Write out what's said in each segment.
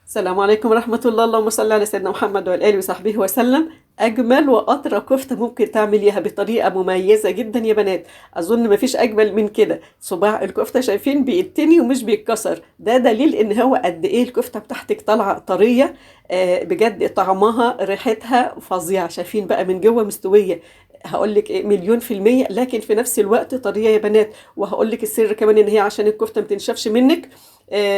السلام عليكم ورحمة الله، اللهم صل على سيدنا محمد وعلى آله وصحبه وسلم. أجمل وأطرى كفتة ممكن تعمليها بطريقة مميزة جدا يا بنات، أظن مفيش أجمل من كده. صباع الكفتة شايفين بيتني ومش بيتكسر، ده دليل إن هو قد إيه الكفتة بتاعتك طالعة طرية، بجد طعمها ريحتها فظيعة. شايفين بقى من جوه مستوية، هقول لك ايه، 1,000,000%، لكن في نفس الوقت طرية يا بنات. وهقول لك السر كمان ان هي عشان الكفتة ما تنشفش منك،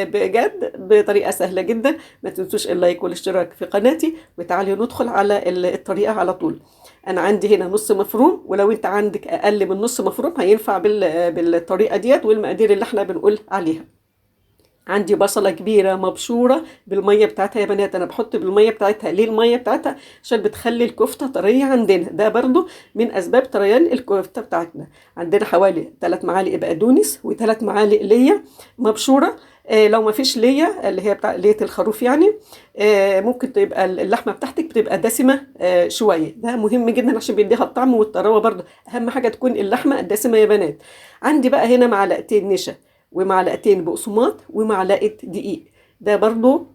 بجد بطريقة سهلة جدا. ما تنسوش ال like والاشتراك في قناتي، وتعالي ندخل على الطريقة على طول. انا عندي هنا نص مفروم، ولو انت عندك اقل من نص مفروم هينفع بالطريقة ديت والمقادير اللي احنا بنقول عليها. عندي بصلة كبيرة مبشورة بالمية بتاعتها يا بنات، أنا بحط بالمية بتاعتها. ليه المية بتاعتها؟ عشان بتخلي الكفتة طرية عندنا، ده برضو من أسباب طريان الكفتة بتاعتنا. عندنا حوالي 3 معالق بقدونس و3 معالق ليا مبشورة. لو ما فيش ليا اللي هي بتاع لية الخروف يعني، ممكن تبقى اللحمة بتاعتك بتبقى دسمة، شوية، ده مهم جدا عشان بيديها الطعم والطراوة برضو. أهم حاجة تكون اللحمة دسمة يا بنات. عندي بقى هنا معلقتين نشا ومعلقتين بقسماط ومعلقة دقيق، ده برضو،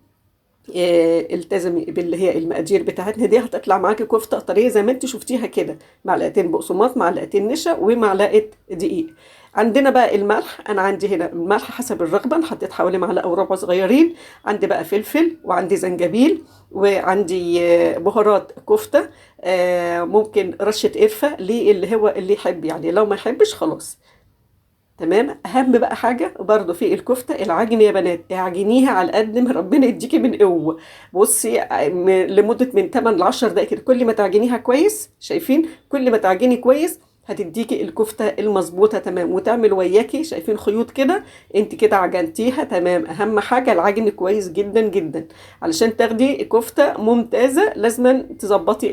التزمي باللي هي المقادير بتاعتنا دي، هتطلع معاكي كفتة طرية زي ما انت شفتيها كده. معلقتين بقسماط، معلقتين نشا، ومعلقة دقيق. عندنا بقى الملح، انا عندي هنا الملح حسب الرغبة، انا حطيت حوالي معلقة وربع صغيرين. عندي بقى فلفل، وعندي زنجبيل، وعندي بهارات كفتة، ممكن رشة قرفة ليه اللي هو اللي يحب يعني، لو ما يحبش خلاص تمام. اهم بقى حاجة برضو في الكفتة العجن يا بنات، اعجنيها على قد ما ربنا يديكي من قوة. بصي، لمدة من 8 ل 10 دقايق كده، كل ما تعجنيها كويس، شايفين كل ما تعجني كويس هتديكي الكفتة المظبوطه تمام، وتعمل وياكي شايفين خيوط كده، انت كده عجنتيها تمام. اهم حاجة العجن كويس جدا جدا علشان تاخدي كفته ممتازة، لازم تظبطي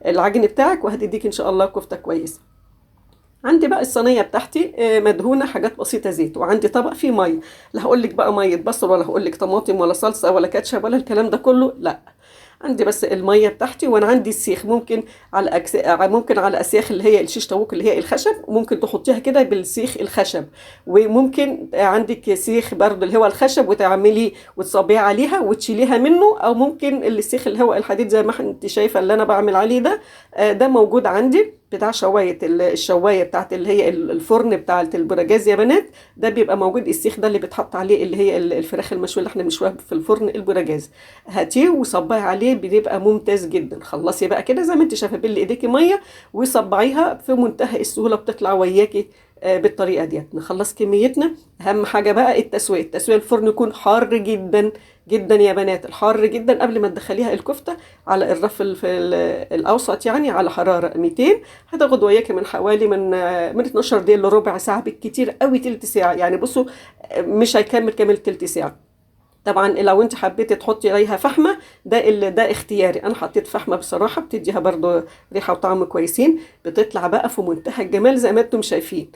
العجن بتاعك، وهتديكي ان شاء الله كفته كويسة. عندي بقى الصينية بتاعتي، مدهونه حاجات بسيطة زيت، وعندي طبق فيه مية. لا هقول لك بقى مية بصل، ولا هقول لك طماطم، ولا صلصه، ولا كاتشب، ولا الكلام ده كله، لا عندي بس المية بتاعتي. وانا عندي السيخ، ممكن على اسياخ اللي هي الشيش طاووق اللي هي الخشب، وممكن تحطيها كده بالسيخ الخشب، وممكن عندك سيخ برضو اللي هو الخشب وتعملي وتصبيه عليها وتشيليها منه، او ممكن السيخ اللي هو الحديد زي ما انت شايفه اللي انا بعمل عليه ده، ده موجود عندي بتاع شوايه الشوايه بتاعت اللي هي الفرن بتاعت البوتاجاز يا بنات، ده بيبقى موجود السيخ ده اللي بيتحط عليه اللي هي الفراخ المشويه اللي احنا بنشويها في الفرن البوتاجاز، هاتيه وصبية عليه بيبقى ممتاز جدا. خلصي بقى كده زي ما انت شايفه، بلي ايديكي مية وصبعيها في منتهى السهولة، بتطلع وياكي، بالطريقة ديت. نخلص كميتنا. اهم حاجة بقى التسوية، التسوية الفرن يكون حار جدا جدا يا بنات، الحار جدا قبل ما تدخليها الكفتة على الرف في الاوسط يعني على حرارة 200، هتاخد وياكي من حوالي من 12 دقيقة لربع ساعة بالكتير قوي، تلت ساعة يعني. بصوا، مش هيكمل كامل تلت ساعة. طبعا لو انت حبيتي تحطي عليها فحمه ده اختياري، انا حطيت فحمه بصراحة بتديها برضو ريحه وطعم كويسين، بتطلع بقى في منتهى الجمال زي ما انتم شايفين،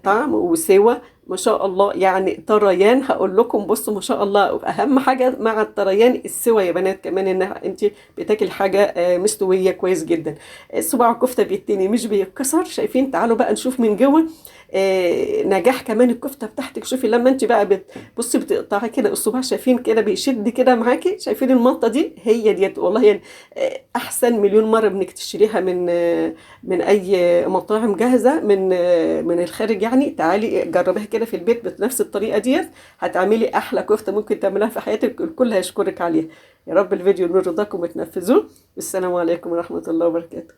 طعم وسوى ما شاء الله يعني طريان. هقول لكم بصوا ما شاء الله، اهم حاجة مع الطريان السوى يا بنات، كمان ان انت بتاكل حاجة، مستوية كويس جدا. صباع الكفتة بيتني مش بيتكسر، شايفين؟ تعالوا بقى نشوف من جوه، نجاح كمان الكفتة بتاعتك. شوفي لما انت بقى بصي بتقطعي كده الصباع، شايفين كده بيشد كده معاكي، شايفين المنطقة دي؟ هي ديت والله يعني، احسن مليون مرة انك تشتريها من اي مطاعم جاهزة من الخارج يعني. تعالي جربيها كده في البيت بنفس الطريقة ديت، هتعملي احلى كفته ممكن تعمليها في حياتك، الكل هيشكرك عليها. يا رب الفيديو ينور رضاكم وتنفذوه. والسلام عليكم ورحمة الله وبركاته.